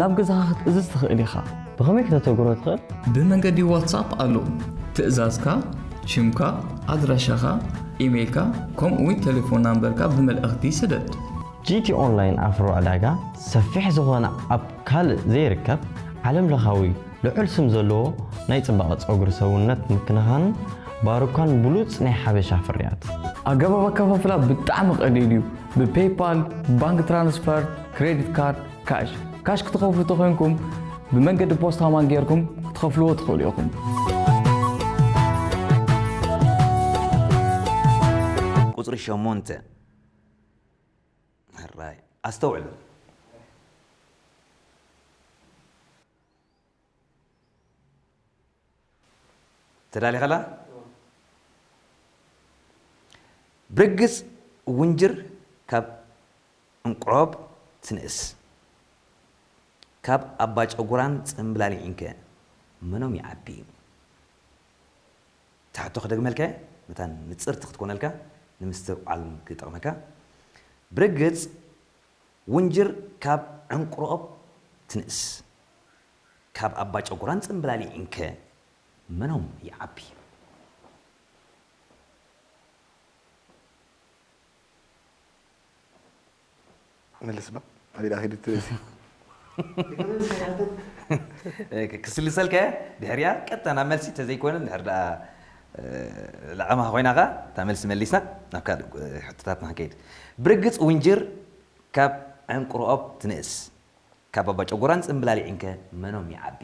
ናብ ገዛኻ ክትእዝዝ ትኽእል ኢኻ። ብኸመይ ከተተግብሮ ትኽእል? ብመንገዲ ዋትሳፕ ኣሎ። ትእዛዝካ፣ ሽምካ፣ ኣድራሻኻ፣ ኢሜይልካ፣ ከምኡ እውን ቴሌፎን ናምበርካ ብመልእኽቲ ስደድ። ጂ ቲ ኦንላይን ኣፍሮ ዕዳጋ ሰፊሕ ዝኾነ ኣብ ካልእ ዘይርከብ ዓለም ለኻዊ ልዑል ስም ዘለዎ ናይ ጽባቐ ጸጉሪ ሰውነት ምክንኻንን ባሩካን ብሉጽ ናይ ሓበሻ ፍርያት። ኣገባብ ኣከፋፍላ ብጣዕሚ ቀሊል እዩ። ብፔይፓል፣ ባንክ ትራንስፈር፣ ክሬዲት ካርድ፣ ካሽ። ካሽ ክትኸፍሉ ተኾይንኩም ብመንገዲ ፖስታ ማን ጌርኩም ክትኸፍልዎ ትኽእሉ ኢኹም። ቁጽሪ ሸሞንተ። ሕራይ። ኣስተውዕሉ። ተዳሊኻ ኣላ? ብርግጽ ውንጅር ካብ ዕንቁሮብ ትንእስ፣ ካብ ኣባ ጨጉራን ጽምብላሊዕንከ መኖም ይዓቢ? እታ ሕቶ ክደግመልካ እየ፣ መታን ንጽርቲ ክትኮነልካ ንምስትውዓል ክጠቕመካ። ብርግጽ ውንጅር ካብ ዕንቁሮብ ትንእስ፣ ካብ ኣባ ጨጉራን ጽምብላሊዕንከ መኖም ይዓቢ? መልስ ባ፣ ኣበይ ደኣ ኸይዱ እቲ ርእሲ? ክ-፣ ክስልሰልካ እየ፣ ድሕሪኣ ቀጥታ ናብ መልሲ፣ እንተዘይኮነ፣ እንድሕር ደኣ፣ እ፣ ለዓማ ኮይና ኸኣ፣ እታ መልሲ መሊስና፣ ናብ ካልእ፣ እ፣ ሕቶታትና ክንከይድ። ብርግጽ ውንጅር ካብ ዕንቁሮብ ትንእስ፣ ካብ ኣባ ጨጎራን ጽምብላሊዕንከ መኖም ይዓቢ?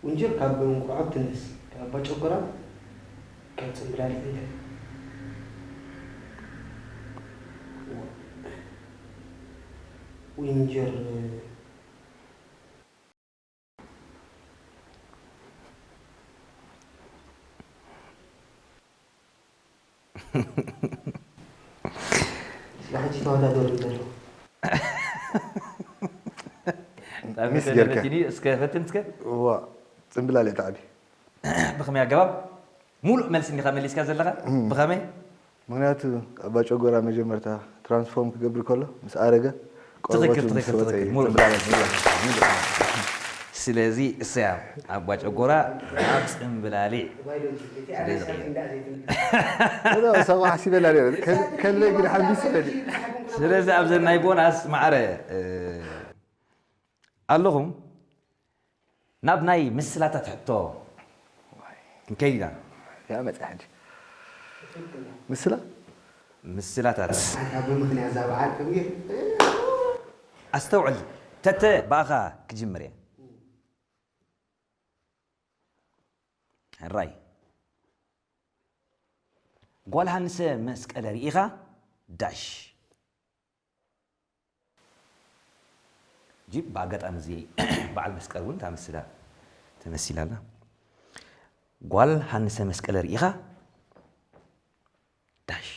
ውንጅር ካብ ዕንቁሮብ ትንእስ፣ ካብ ኣባ ጨጎራን ካብ ጽምብላሊዕ እንተ ዊንጀር ስለ ሕጂ ተወዳደሩ ዘሎ። ሚስ ጌርካ። እስከ ፈትን እስከ። እዋ ጽምብላሊዕ ተዓቢ። ብኸመይ ኣገባብ? ሙሉእ መልሲ እንዲኻ መሊስካ ዘለኻ። ብኸመይ? ምኽንያቱ ኣባ ጨጎራ መጀመርታ ትራንስፎርም ክገብር ከሎ ምስ ኣረገ ቆርበቱ ትኽክል ምስ ትኽክል ወፀ ትኽክል እዩ ሙሉእ ጽምብላሊዕ። ስለዚ እሰያ ኣባ ጨጎራ ናብ ጽምብላሊዕ እዛ ሰብዓ ሓሲበላ ነይረ። ከል- ከልበይ ግን ሓቢስ ይበል። ስለዚ ኣብዚ ናይ ቦናስ ማዕረ እ፣ ኣለኹም ናብ ናይ ምስላታት ሕቶ ክንከይድ ኢና። ያ መፅኣ ሕጂ ምስላ ምስላታት ኣንታ ብምኽንያት እዛ በዓል ከም ገይሩ ኣስተውዕል ተተ ብኣኻ ክጅምር እየ ሕራይ ጓል ሃንሰ መስቀለ ርኢኻ ዳሽ ጂ ብኣጋጣሚ እዚ በዓል መስቀል እውን እታ ምስላ ተመሲላ ኣላ ጓል ሃንሰ መስቀለ ርኢኻ ዳሽ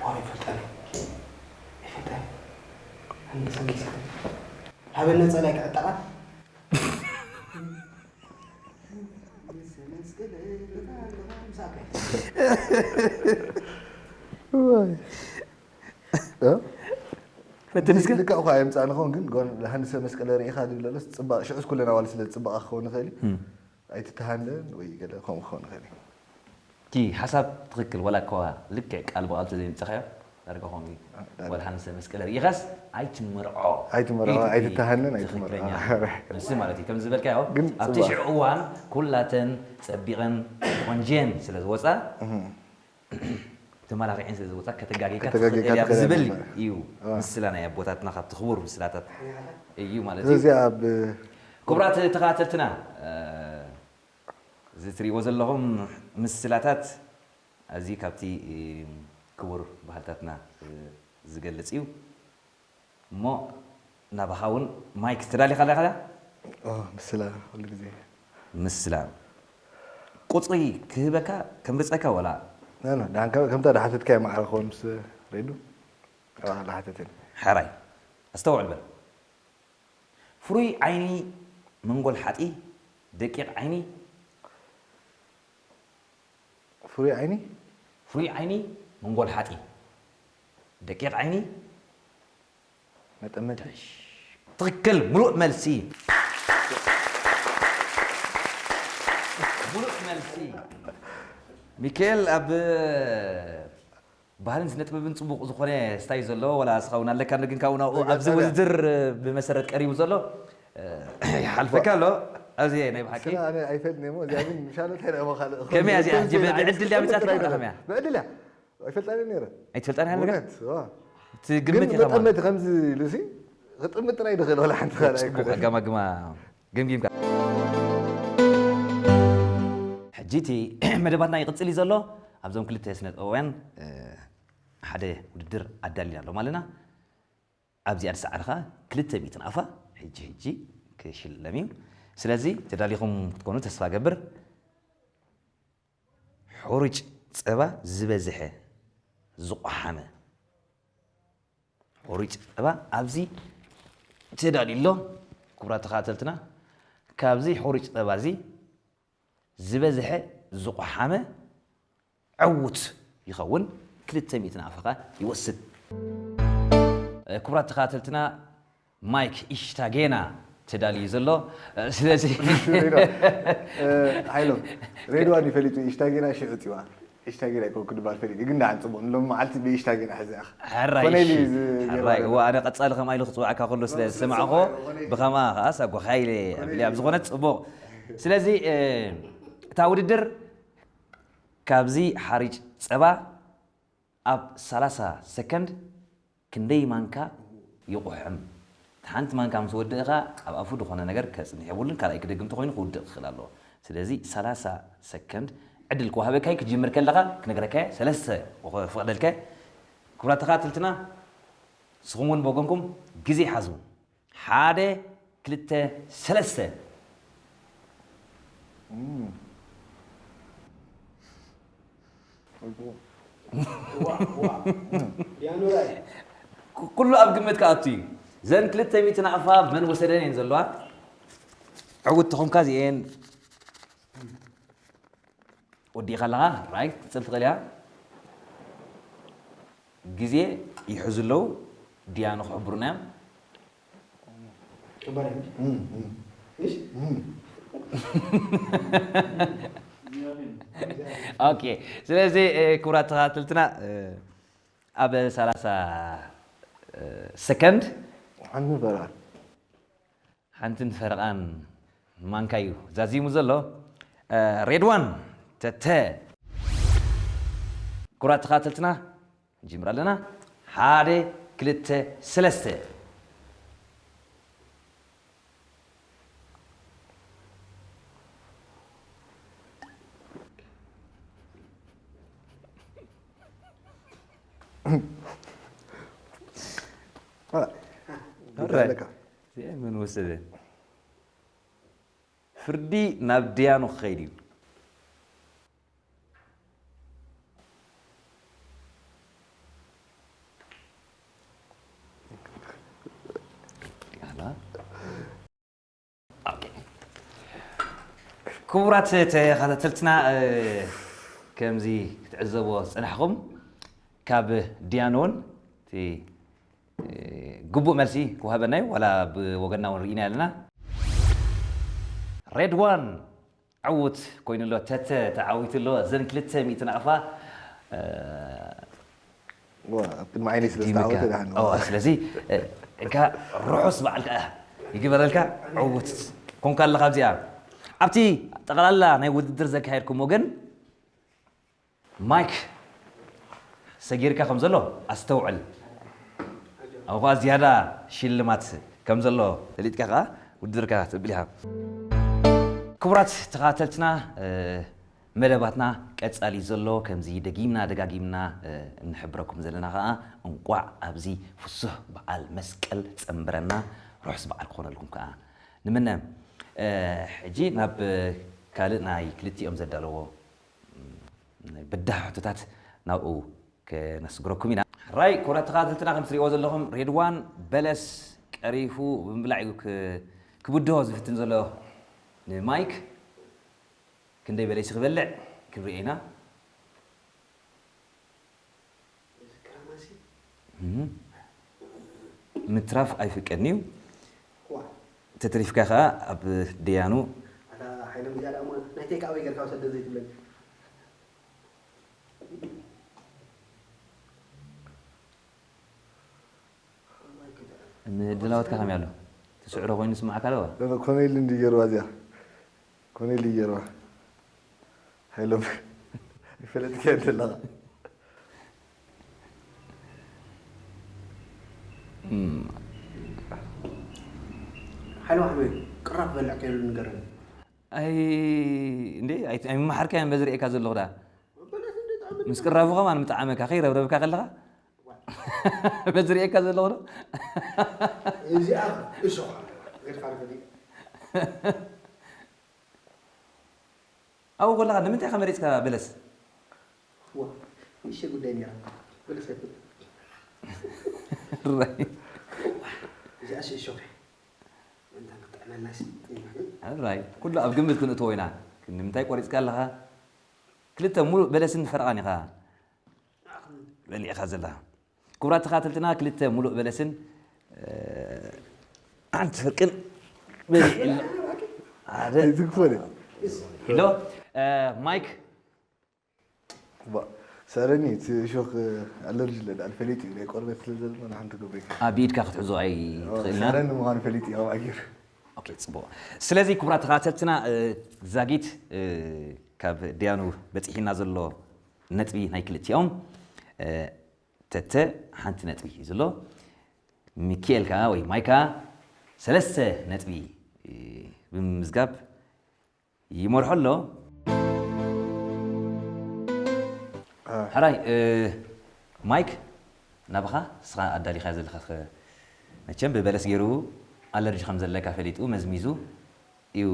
ዋው ይፈልጠኒ ይፈልጠኒ እንሰሚሰ ሃበነ ጸላይ ክዕጠቓ ፈትን እስከ ልክዕ እኳ የምፃእ ንኸውን ግን ጓል ሃንሰ መስቀለ ርኢኻ ድብለለስ ፅባቕ ሽዑስ ኩለን ኣዋል ስለ ፅባቕ ክኸውን ይኽእል እዩ ኣይትተሃንደን ወይ ገለ ከምኡ ክኸውን ይኽእል እዩ እቲ ሓሳብ ትኽክል ዋላ እኳ ልክዕ ቃል ብቓል ተዘይምፀኻዮ ዳርጋ ከምኡ እዩ ጓል ሃንሰ መስቀለ ርኢኻስ ኣይትመርዖ ኣይትመርዖ ኣይትተሃነን ኣይትመርዖ መልሲ ማለት እዩ ከም ዝበልካዮ ግን ኣብቲ ፅቡቅ። ሽዑ እዋን ኩላተን ፀቢቐን ቆንጅየን ስለ ዝወፃ ተመላኺዐን ስለ ዝወፃ ከተጋጊካ ከተጋጊካ ትኽእል እያ ትኽእል ዝብል እያ። እዩ እዋ። ምስላ ናይ ኣቦታትና ካብቲ ክቡር ምስላታት እዩ ማለት እዩ እዚኣ ብ ክቡራት ተኸታተልትና እዚ ትሪእዎ ዘለኹም ምስላታት ኣዝዩ ካብቲ ክቡር ባህልታትና ዝገልፅ እዩ እሞ ናባኻ እውን ማይክ ተዳሊኻ ኣለኻ ምስላ ኩሉ ግዜ ምስላ ቁፅሪ ክህበካ ከምርፀካ ወላ ከምታ ዳሓተትካ ማዕረ ክኸውን ምስ ሬዱ ዳሓተትን ሓራይ ኣስተውዕል በል ፍሩይ ዓይኒ መንጎል ሓጢ ደቂቕ ዓይኒ ፍሩይ ዓይኒ ፍሩይ ዓይኒ መንጎል ሓጢ ደቂቕ ዓይኒ መጠመጢ ትኽክል ሙሉእ መልሲ ሙሉእ መልሲ ሚካኤል ኣብ ባህልን ስነ ጥበብን ፅቡቕ ዝኾነ ስታይ ዘለዎ ወላ ስኻውን ኣለካ ግን ካብኡ ናብኡ ኣብዚ ውድድር ብመሰረት ቀሪቡ ዘሎ ይሓልፈካ ኣሎ ኣብዚ ናይ ብሓቂ ኣይፈልጥን እሞ እዚኣ ግን ምሻሎ እንታይ ደሞ ካልእ ከመይ እዚኣ ሕጂ ብዕድል ድያ መፅኣትካ ወላ ከመያ ብዕድል እያ ኣይፈልጣን ነረ ኣይትፈልጣን ሃለካ እውነት ዋ። ትግምት ግን ኢኻ ማለት መጠመቲ ከምዚ ኢሉሲ ክጥምጥ ጥራይ ድኽእል ወላ ሓንቲ ካልእ ፅቡቕ ኣይኮነን ኣጋማግማ ገምጊምካ ሕጂ እቲ መደባትና ይቕፅል እዩ ዘሎ ኣብዞም ክልተ ስነ ጥበባውያን ሓደ ውድድር ኣዳሊና ኣለኹ ኣለና ኣብዚኣ ዝሰዓረ ከዓ ክልተ ሚእቲ ናቕፋ ሕጂ ሕጂ ክሽለም እዩ ስለዚ ተዳሊኹም ክትኮኑ ተስፋ ገብር ሕሩጭ ፀባ ዝበዝሐ ዝቆሓመ ሕሩጭ ፀባ ኣብዚ ተዳልዩ ኣሎ ክቡራት ተኸታተልትና ካብዚ ሕሩጭ ፀባ እዚ ዝበዝሐ ዝቆሓመ ዕዉት ይኸውን ክልተ ሚእቲ ናቕፋ ይወስድ ክቡራት ተኸታተልትና ማይክ ኢሽታጌና ተዳልዩ ዘሎ ስለዚ ሃይሎ ሬድዋን ይፈሊጡ ኢሽታጌና ሽዑ ፅዋ ኢሽታጌና ይኮንኩ ድባል ፈሊጡ ግን ዳሓን ፅቡቅ ንሎም መዓልቲ ብኢሽታጌና ሕዚ ኢኻ ሕራይ ኮነ ኢሉ እሺ። ዝገበረ ሕራይ እዋ ኣነ ቀፃሊ ከምኣ ኢሉ ክፅውዓካ ከሎ ስለ ዝሰማዕኮ ብኸማ ከዓ ሳጎ ሓይለ ኣብሊያ ብዝኾነ ፅቡቅ ስለዚ እ፣ እታ ውድድር ካብዚ ሓሪጭ ፀባ ኣብ ሰላሳ ሰከንድ ክንደይ ማንካ ይቑሕም? እቲ ሓንቲ ማንካ ምስ ወደእኻ ኣብ ኣፉ ዝኾነ ነገር ከጽንሕ የብሉን፣ ካልኣይ ክደግም እንተኾይኑ ክውድእ ክኽእል ኣለዎ። ስለዚ ሰላሳ ሰከንድ ዕድል ክወሃበካ እዩ። ክትጅምር ከለኻ ክነግረካ እየ። ሰለስተ ክፍቕደልካ እየ። ክቡራት ተኸታተልትና፣ ንስኹም እውን ብወገንኩም ግዜ ሓዙ። ሓደ፣ ክልተ፣ ሰለስተ። ኩሉ ኣብ ግምት ክኣቱ እዩ። ዘን ክልተ ሚእቲ ናቕፋ መን ወሰደን እየን ዘለዋ። ዕውት ተኾንካ እዚኤን ወዲእኻ ኣለኻ። ራይት፣ ትጽል ትኽእል እያ። ግዜ ይሕዙ ኣለዉ። ድያኑ ክሕብሩና እዮም። ኦኬ፣ ስለዚ ክቡራት ተኸታተልትና፣ ኣብ ሰላሳ ሰከንድ ሓንቲ ፈረቓ ሓንትን ፈረቓን ማንካ እዩ ዛዚሙ ዘሎ። ሬድዋን ተተ። ክቡራት ተኸታተልትና፣ ንጅምር ኣለና። ሓደ፣ ክልተ፣ ሰለስተ። እዚኣ መን ወሰደ? ፍርዲ ናብ ድያኑ ክኸይድ እዩ። ክቡራት ተኸታተልትና፣ ከምዚ ክትዕዘቦ ዝጸናሕኹም፣ ካብ ድያኑ እውን እቲ ግቡእ መልሲ ክወሃበና እዩ። ዋላ ብወገንና እውን ርኢና ኣለና። ሬድዋን ዕዉት ኮይኑ ኣሎ። ተተ ተዓዊቱ ኣሎ። ዘን ክልተ ሚእቲ ናቕፋ ኣብ ቅድሚ ዓይነይ ስለ ዝተዓወተ ደሓን። ስለዚ እንካ ርሑስ በዓል ከዓ ይግበረልካ። ዕዉት ኮንካ ኣለካ ኣብዚኣ። ኣብቲ ጠቕላላ ናይ ውድድር ዘካየድኩም ወገን ማይክ ሰጊርካ ከም ዘሎ ኣስተውዕል። ኣብኡ ዝያዳ ሽልማት ከም ዘሎ ፈሊጥካ ከዓ ውድድርካ ትብል ኢኻ። ክቡራት ተኸታተልትና፣ መደባትና ቀጻሊ ዘሎ። ከምዚ ደጊምና ደጋጊምና እንሕብረኩም ዘለና ከዓ እንቋዕ ኣብዚ ፍሱህ በዓል መስቀል ጸንበረና፣ ርሑስ በዓል ክኾነልኩም ከዓ ንምነ። ሕጂ ናብ ካልእ ናይ ክልቲኦም ዘዳለዎ ናይ ብዳህ ሕቶታት ናብኡ ከነስግረኩም ኢና። ሕራይ ክቡራት ተኸታተልትና፣ ከም ትሪእዎ ዘለኹም ሬድዋን በለስ ቀሪፉ ብምብላዕ እዩ ክብድሆ ዝፍትን ዘሎ ንማይክ። ክንደይ በለስ ክበልዕ ክንሪኦ ኢና። ምትራፍ ኣይፍቀድን እዩ። ተትሪፍካ ከዓ ኣብ ደያኑ። ኣታ ሓይሎም እዚኣ ደኣ እሞ ናይ ቴክ ኣወይ ጌርካ ውሰደ ዘይትብለኒ። ምድላዋትካ ከመይ ኣሎ? ትስዕሮ ኮይኑ ስማዕካ ኣለዋ? ኮነ ኢሉ እንዲ ገይርዋ እዚኣ። ኮነ ኢሉ ገይርዋ። ሓይሎም ይፈለጥካ ኣለኻ። ሓይሎ ኣሕመድ ቅራፍ በልዕ ከይሉ ንገረኒ። ኣይ እንዴ ኣይመሓርካያን በዚ ርእየካ ዘለኹ ዳ ምስ ቅራፉ ከማን ምጠዓመካ ከይረብረብካ ከለኻ በዚ ርእየካ ዘለኹ ዶ እዚኣ እሾኻ ገድፋ ንፈዲ ኣብኡ ከለኻ ንምንታይ ኢኻ መሪፅካ በለስ ዋ ንእሽተይ ጉዳይ ነይራ በለስ ኣይኮነ ራይ እዚኣ ሲ እሾኻ ምእንታ ንጥዕመናሲ ራይ ኩሉ ኣብ ግምት ክንእትዎ ኢና ንምንታይ ቆሪፅካ ኣለኻ ክልተ ሙሉእ በለስን ፈረቓን ኢኻ በሊዕኻ ዘለኻ ክቡራት ተኸታተልትና ክልተ ሙሉእ በለስን ሓንቲ ፍርቅን በሊዑ ኣሎ ሓደ ኣይትግፈለ ኢሎ ማይክ ሰረኒ እቲ እሾክ ኣለርጂ ለዳል ፈሊጥ እዩ ናይ ቆርበት ስለ ዘሎ ንሓንቲ ገበይ ኣብ ኢድካ ክትሕዞ ኣይትኽእልና ሰረኒ ምዃኑ ፈሊጥ እዩ ኣብ ኣየር ኦኬ ጽቡቕ ስለዚ ክቡራት ተኸታተልትና ዛጊት ካብ ድያኑ በፂሒና ዘሎ ነጥቢ ናይ ክልቲኦም ተተ ሓንቲ ነጥቢ እዩ ዘሎ ሚኪኤል ከዓ ወይ ማይካ ሰለስተ ነጥቢ ብምምዝጋብ ይመርሖ ኣሎ ሕራይ ማይክ፣ ናብኻ ንስኻ ኣዳሊኻያ ዘለኻ። መቸም ብበለስ ገይሩ ኣለርጂ ከም ዘለካ ፈሊጡ መዝሚዙ እዩ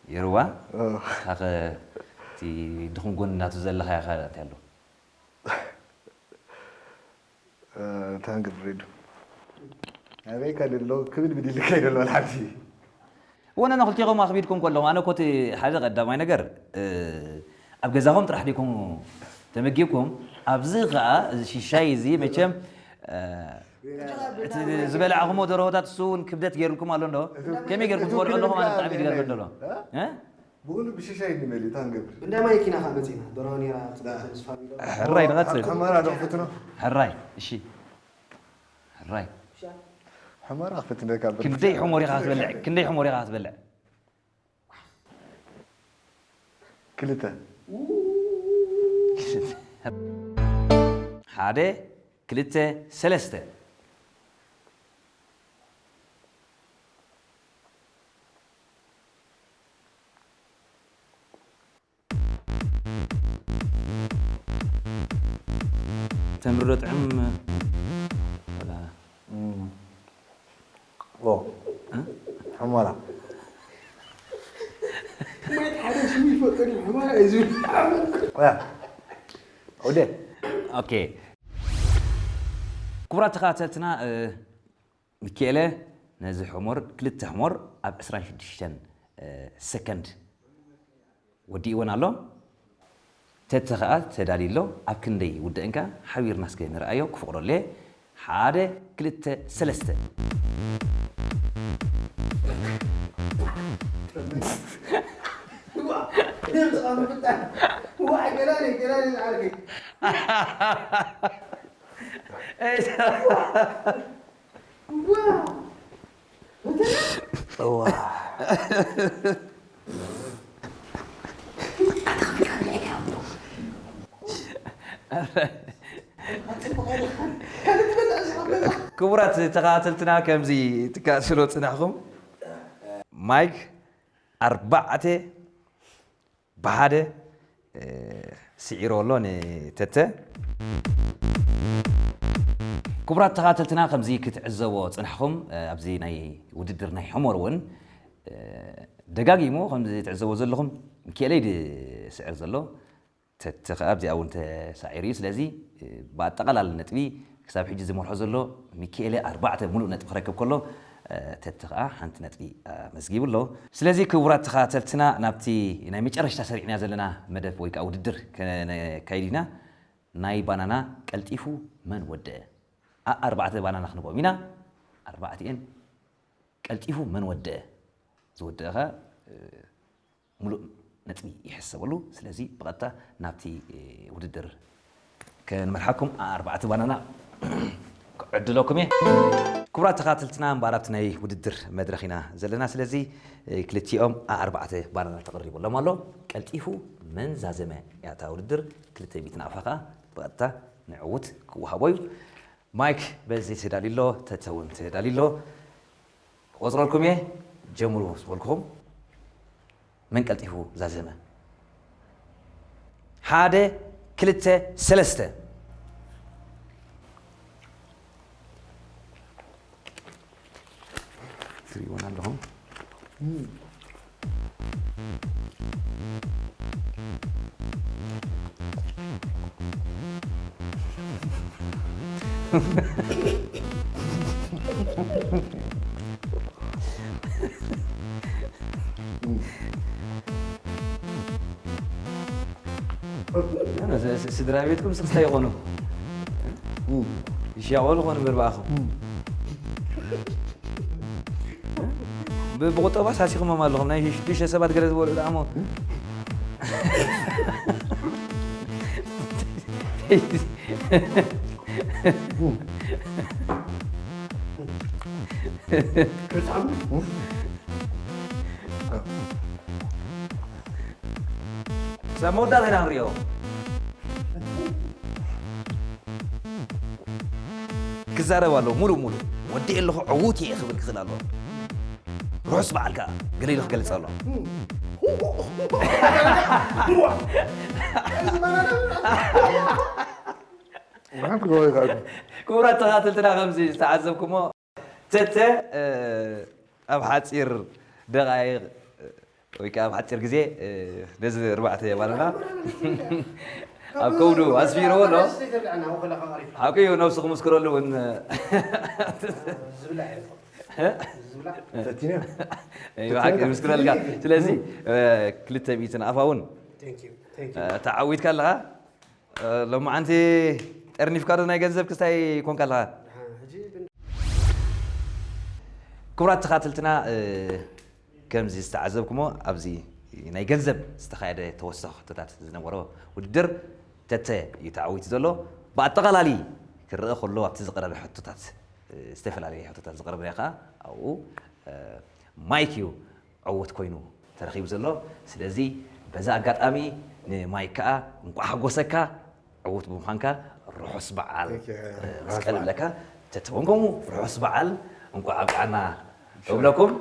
የርዋ። ንስኻ ኸ እቲ ድኹም ጎኒ ናቱ ዘለኻያ ኸ እንታይ ኣሎ? እንታይ ንገብር ሬዱ? ኣበይ ከልሎ ክብል ብድሊ ከይደሎ ሓንቲ ወነ ንክልቲኹም ኣኽቢድኩም ከለኹም ኣነ ኮቲ ሓደ ቀዳማይ ነገር ኣብ ገዛኹም ጥራሕ ዲኩም ተመጊብኩም? ኣብዚ ከዓ እዚ ሽሻይ እዚ መቸም እቲ ዝበላዕኹሞ ደርሆታት እሱ እውን ክብደት ገይሩልኩም ኣሎ እንዶ? ከመይ ገይርኩም ትበልዑ ኣለኹም? ኣነ ብጣዕሚ ይገርመኒ ዘሎ። እ? ብኩሉ ብሽሻይ ንበል እታ ንገብር ብእንዳ ማይኪና ካብ መፂና ደርሆ ነራ ተስፋ ሚሎ ሕራይ ንቐፅል። ሕመራ ዶ ፍትኖ ሕራይ እሺ። ሕራይ ሕመራ ክትነካ ክንደይ ሕሞር ኢኻ ክትበልዕ? ክንደይ ሕሞር ኢኻ ክትበልዕ? ክልተ ሓደ ክልተ ሰለስተ። ተምሪ ዶ ጥዕም? ወላ ኦ ሕመራ ማየት ሓደ ሽሙ ይፈጠር እዩ ሕመራ እዩ ዝብል ወደ ኦኬ። ክቡራት ተኸታተልትና ሚኪኤለ ነዚ ሕሞር ክልተ ሕሞር ኣብ ዕስራን ሽዱሽተን ሰከንድ ወዲእወን ኣሎ። ተተ ኸዓ ተዳልዩ ኣሎ። ኣብ ክንደይ ውድእንካ ሓቢርና እስከ ንርኣዮ። ክፍቕዶ ኣለ ሓደ ክልተ ሰለስተ። ክቡራት ተኸታተልትና ከምዚ ትከታተሉ ፅናሕኹም ማይክ ኣርባዕተ ብሓደ ስዒሩ ኣሎ ንተተ። ክቡራት ተኸታተልትና ከምዚ ክትዕዘቦ ፅናሕኹም ኣብዚ ናይ ውድድር ናይ ሕሞር እውን ደጋጊሙ ከምዚ ትዕዘቦ ዘለኹም ሚኪኤለይ ድስዕር ዘሎ ተተ ከኣ ኣብዚኣ እውን ተሳዒሩ እዩ። ስለዚ ብኣጠቓላሊ ነጥቢ ክሳብ ሕጂ ዝመርሖ ዘሎ ሚኪኤለ ኣርባዕተ ሙሉእ ነጥቢ ክረክብ ከሎ ተተ ከኣ ሓንቲ ነጥቢ ኣመዝጊቡ ኣሎ። ስለዚ ክቡራት ተኸታተልትና ናብቲ ናይ መጨረሽታ ሰሪዕና ዘለና መደብ ወይ ከዓ ውድድር ከነካይድ ኢና። ናይ ባናና ቀልጢፉ መን ወደአ? ኣርባዕተ ባናና ክንቦም ኢና። ኣርባዕቲኤን ቀልጢፉ መን ወደአ? ዝወደአ ከ ሙሉእ ነጥቢ ይሕሰበሉ። ስለዚ ብቐጥታ ናብቲ ውድድር ከንመርሓኩም ኣርባዕተ ባናና ክዕድለኩም እየ። ክቡራት ተኸታተልትና እምበኣር ኣብቲ ናይ ውድድር መድረኽ ኢና ዘለና። ስለዚ ክልቲኦም ኣርባዕተ ባናና ተቐሪቡሎም ኣሎ። ቀልጢፉ መን ዛዘመ እያ እታ ውድድር። ክልተ ሚእቲ ናቕፋ ከዓ ብቐጥታ ንዕውት ክወሃቦ እዩ። ማይክ በዚ ተዳልዩ ኣሎ፣ ተተ እውን ተዳልዩ ኣሎ። ክቆፅረልኩም እየ። ጀምሩ ምስ በልኩኹም መን ቀልጢፉ ዛዘመ? ሓደ ክልተ ሰለስተ። ትሪእዎን ኣለኹም። ስድራ ቤትኩም ስክስታ ይኾኑ ይሻወሉ ኾኑ ምርባእኹም ብቁጠባ ሳሲኹሞም ኣለኹም ናይ ሽዱሽተ ሰባት ገለ ዝበልዑ ደኣሞ ክሳብ መወዳእታ ኢና ንሪኦ ክዛረብ ኣለዎ ሙሉእ ሙሉእ ወዲኤ ኣለኹ ዕዉት እየ ክብል ክኽእል ኣለዎ ርሑስ በዓል ከዓ ገለ ኢሉ ክገልፅ ኣለዎ ክብራት ተኸታተልትና፣ ከምዚ ዝተዓዘብኩሞ ተተ ኣብ ሓፂር ደቃይቕ ወይ ከዓ ኣብ ሓፂር ግዜ ነዚ ኣርባዕተ የባልና ኣብ ከብዱ ኣስፊርዎ ኣሎ። ሓቂ እዩ፣ ነብሱ ክምስክረሉ እውን ዝብላዕ እዩ። ዝብላዕ ይምስክረልካ። ስለዚ ክልተ ሚእትን ኣፋ እውን ተዓዊትካ ኣለኻ። ሎማዓንቲ ጠርኒፍካ ዶ ናይ ገንዘብ ክስታይ ኮንካ ኣለኻ? ክቡራት ተኻተልትና፣ ከምዚ ዝተዓዘብኩሞ ኣብዚ ናይ ገንዘብ ዝተኻየደ ተወሰኽቶታት ዝነበሮ ውድድር ተተ እዩ ተዓዊቱ ዘሎ። ብኣጠቓላሊ ክረአ ከሎ ኣብቲ ዝቐረበ ሕቶታት፣ ዝተፈላለዩ ሕቶታት ዝቐረበ ከዓ ኣብኡ ማይክ እዩ ዕውት ኮይኑ ተረኺቡ ዘሎ። ስለዚ በዚ ኣጋጣሚ ንማይክ ከዓ እንቋዕ ሓጎሰካ፣ ዕውት ብምዃንካ ርሑስ በዓል መስቀል እብለካ። ተተወንከሙ ርሑስ በዓል፣ እንቋዕ ኣብቃዕና እብለኩም።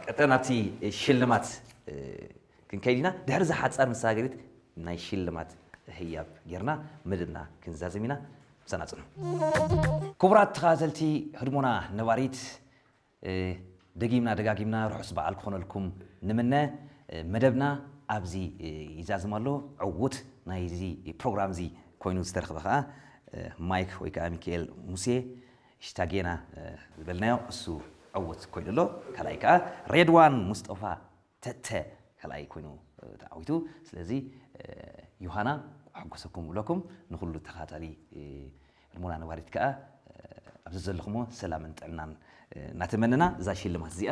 ቀጥታ ናብቲ ሽልማት ክንከይድ ኢና። ድሕሪ እዛ ሓፃር መሰጋገሪት ናይ ሽልማት ህያብ ጌርና መደብና ክንዛዝም ኢና። ምሳና ፅኑ። ክቡራት ተኸታተልቲ ህድሞና ነባሪት፣ ደጊምና ደጋጊምና ርሑስ በዓል ክኾነልኩም ንምነ። መደብና ኣብዚ ይዛዝም ኣሎ። ዕዉት ናይዚ ፕሮግራም እዚ ኮይኑ ዝተረኽበ ከዓ ማይክ ወይ ከዓ ሚካኤል ሙሴ ሽታጌና ዝበልናዮ፣ እሱ ዕዉት ኮይኑ ኣሎ። ካልኣይ ከዓ ሬድዋን ሙስጠፋ ተተ ካልኣይ ኮይኑ ተዓዊቱ። ስለዚ ዮሃና ሓጎሰኩም ብለኩም፣ ንኹሉ ተኻታሊ ህድሞና ነባሪት ከዓ ኣብዚ ዘለኹሞ ሰላምን ጥዕናን እናተመነና፣ እዛ ሽልማት እዚኣ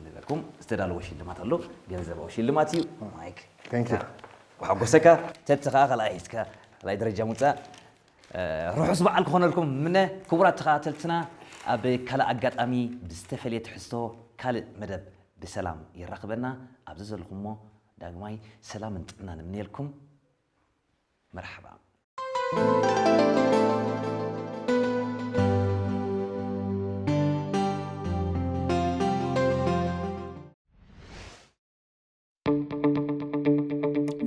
ንበልኩም። ዝተዳለወ ሽልማት ኣሎ፣ ገንዘባዊ ሽልማት እዩ። ማይክ ሓጎሰካ። ተተ ከዓ ካልኣይ ሒዝካ ካልኣይ ደረጃ ምውፃእ ርሑስ በዓል ክኾነልኩም ምነ። ክቡራት ተኸታተልትና፣ ኣብ ካልእ ኣጋጣሚ ብዝተፈለየ ትሕዝቶ ካልእ መደብ ብሰላም የራኽበና። ኣብዚ ዘለኹሞ ዳግማይ ሰላምን ጥዕናን ንምነየልኩም። መርሓባ።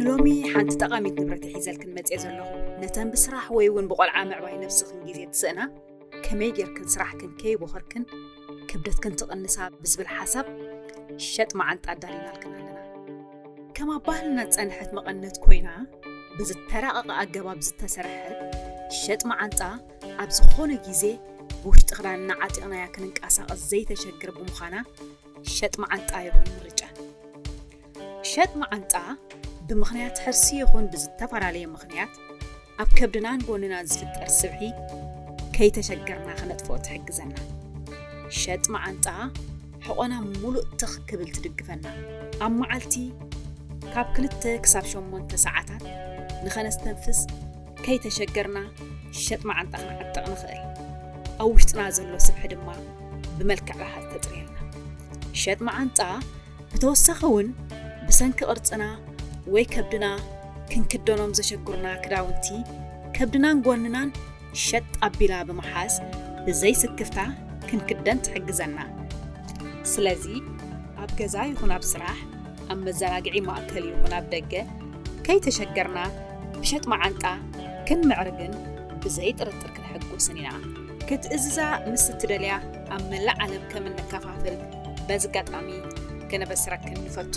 ንሎሚ ሓንቲ ጠቓሚት ንብረት እየ ሒዘልክን መፅየ ዘለኹ። ነተን ብስራሕ ወይ እውን ብቆልዓ ምዕባይ ነብስኽን ግዜ ትስእና፣ ከመይ ጌርክን ስራሕክን ከይቦኸርክን ክብደትክን ትቕንሳ ብዝብል ሓሳብ ሸጥ መዓንጣ ኣዳሊናልክን ኣለና። ከም ኣባህልና ዝጸንሐት መቐነት ኮይና፣ ብዝተራቐቐ ኣገባብ ዝተሰርሐት ሸጥ መዓንጣ ኣብ ዝኾነ ግዜ ብውሽጢ ክዳንና ዓጢቕናያ ክንንቀሳቐስ ዘይተሸግር ብምዃና፣ ሸጥ መዓንጣ ይኹን ምርጫ። ሸጥ መዓንጣ ብምኽንያት ሕርሲ ይኹን ብዝተፈላለየ ምኽንያት ኣብ ከብድናን ጎንናን ዝፍጠር ስብሒ ከይተሸገርና ክነጥፍኦ ትሕግዘና። ሸጥ መዓንጣ ሕቖና ሙሉእ ትኽ ክብል ትድግፈና። ኣብ መዓልቲ ካብ ክልተ ክሳብ ሸሞንተ ሰዓታት ንኸነስተንፍስ ከይተሸገርና ሸጥ መዓንጣ ክንዓጥቕ ንኽእል። ኣብ ውሽጥና ዘሎ ስብሒ ድማ ብመልክዕ ረሃጽ ተጽርየልና። ሸጥ መዓንጣ ብተወሳኺ እውን ብሰንኪ ቅርጽና ወይ ከብድና ክንክደኖም ዘሸግሩና ክዳውንቲ ከብድናን ጎንናን ሸጥ ኣቢላ ብምሓዝ ብዘይ ስክፍታ ክንክደን ትሕግዘና። ስለዚ ኣብ ገዛ ይኹን ኣብ ስራሕ፣ ኣብ መዘናግዒ ማእከል ይኹን ኣብ ደገ ከይተሸገርና ብሸጥ መዓንጣ ክንምዕርግን ብዘይ ጥርጥር ክንሕጉስን ኢና። ክትእዝዛ ምስ እትደልያ ኣብ መላእ ዓለም ከም እንከፋፍል በዚ ኣጋጣሚ ከነበስረክን ንፈቱ።